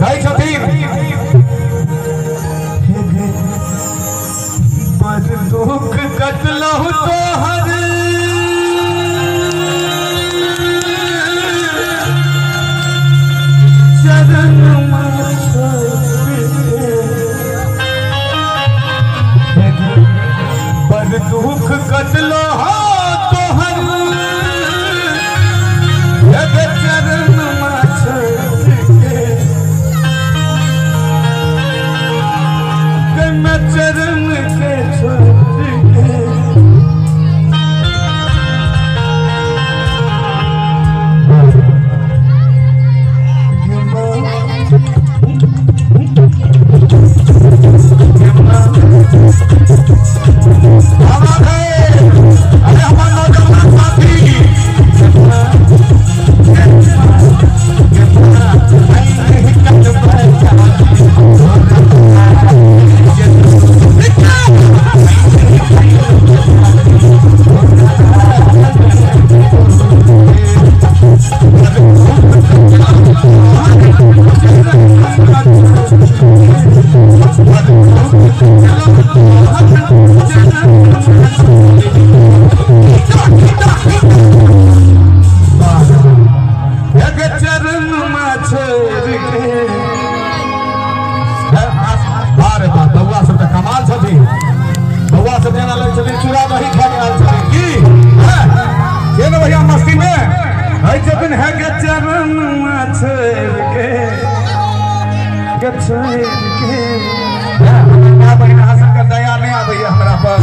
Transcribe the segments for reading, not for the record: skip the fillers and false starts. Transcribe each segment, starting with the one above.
कहै छथिन पर दुख कटलहु तोहर चरण पर दुख कटलहु तोहर चरण चरण के छोड़ के अरे हमारे नौजवान साथी बउआ सब कमाल छथिन, बउआ सब जेना लगै छथिन चूड़ा दही खाय आयल छथिन की के ने भैया मस्ती में है छथिन है के चरण छोड़ के छोड़ के बहिन अहाँ सबके दया नहीं आबैया हमरा पर।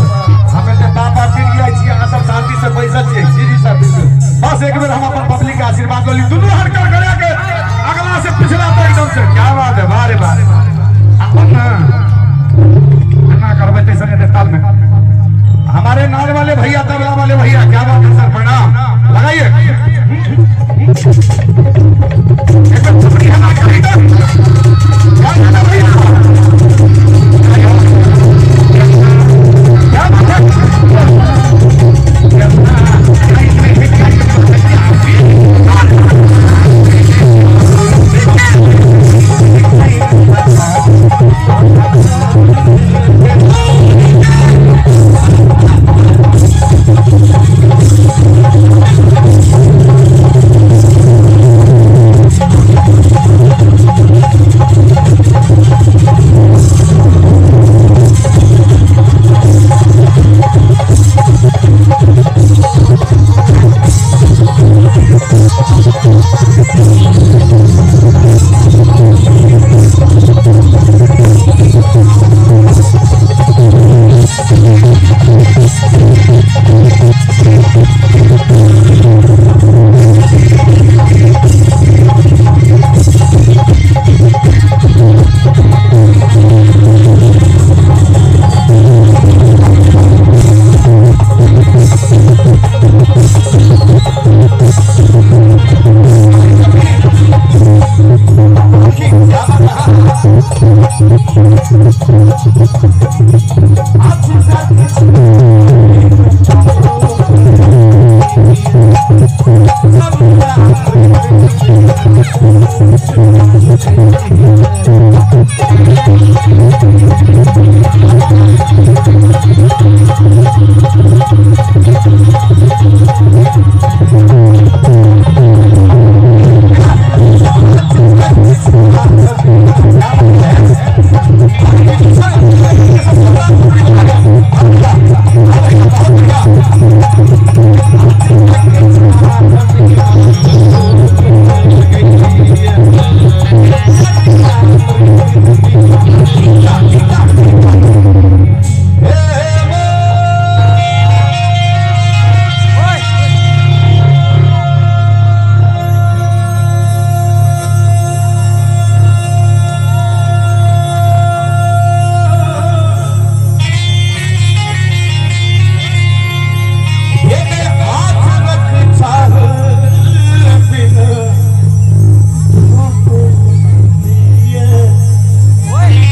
हम एते बाप फिर जाइ छी, अहाँ सब शांति से बैसल छी। जी जी सर बिल्कुल, बस एक बेर हम अपन पब्लिक के आशीर्वाद लऽ ली। दुनू हाथ कर करा के अगला से पिछला तक एकदम से, क्या बात है, वाह रे वाह। अपन ना करबै तैसन एते ताल में। हमारे नाल वाले भैया, तबला वाले भैया, क्या बात है सर, प्रणाम लगाइए।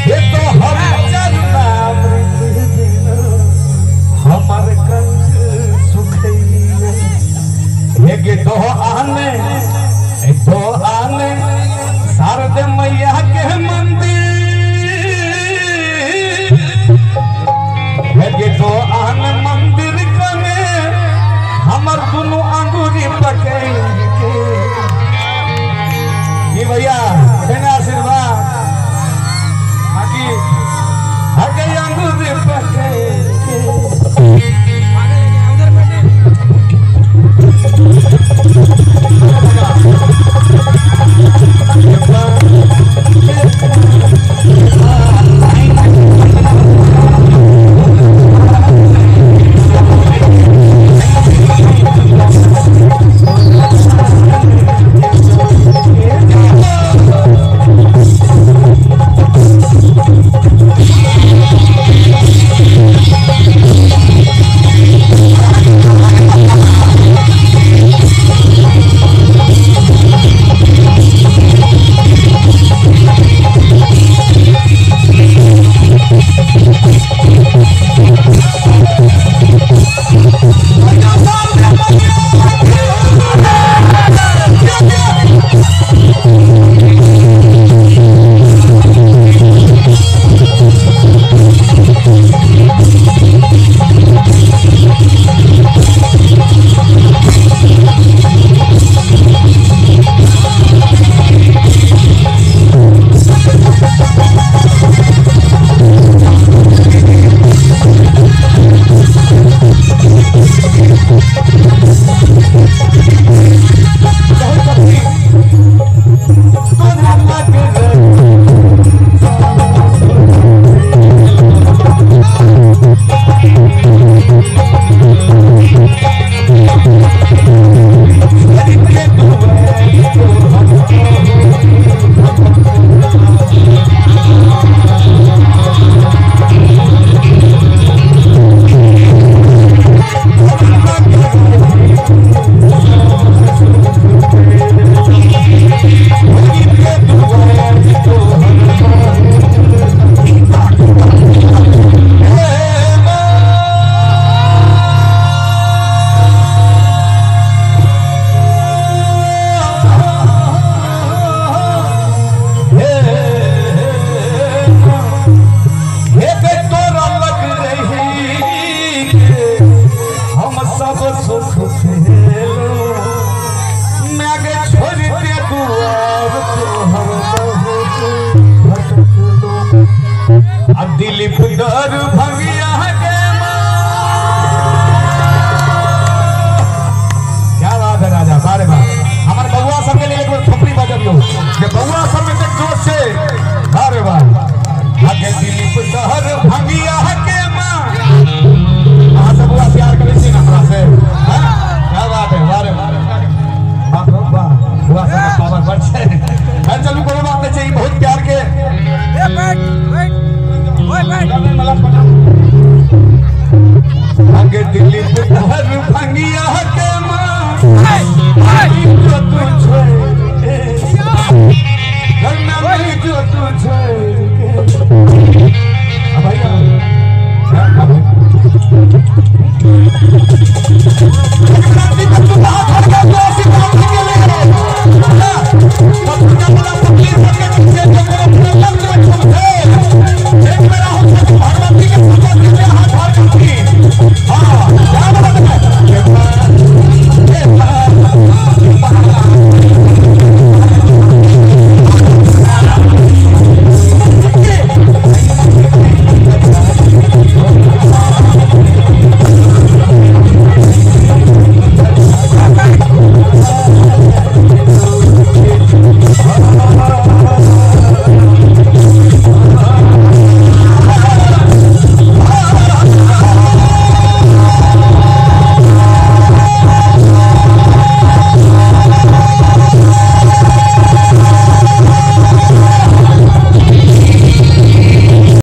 ये तो हम भंगिया के मंदिर हे तो आन मंदिर कने हमर दुनु अंगूरी पकड़ के ये भैया सेना आशीर्वाद बाकी आगे अंगूरी पकड़ के आगे लेके उधर बैठे दिलीप दर भंगिया के क्या बात है राजा सारे बात हमारे बउआ सब के लिए एक बार थोपड़ी बजबियो जे बउआ सब में जोश से अरे वाह आगे दिलीप दर भंगिया के मां अहाँ सब बउआ प्यार करै छी ना हमरा से क्या बात है वाह रे बाप रे वाह बउआ सब पावर बड़ छै चलू कोनो बात नहीं छै बहुत प्यार के ए बैठ बैठ आगे दिलीप दर भंगिया के मां जो तू छोड़ के नहीं जो तू छोड़ के भैया